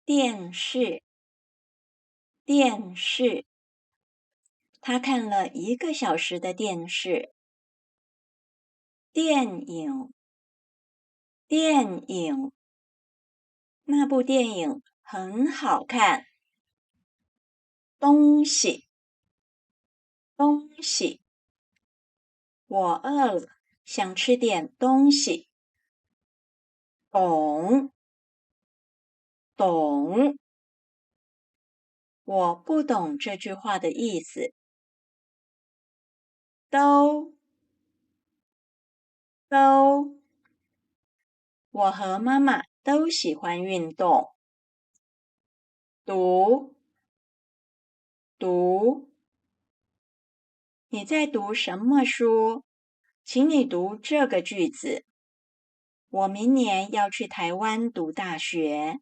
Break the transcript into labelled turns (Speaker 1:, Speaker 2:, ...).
Speaker 1: 電視，電視。他看了一個小時的電視。電影，電影。那部電影很好看。東西，東西。我餓了，想吃點東西。懂，懂。我不懂這句話的意思。兜，兜。我和媽媽都喜歡運動。讀，讀。你在讀什麼書？請你讀這個句子。我明年要去台灣讀大學。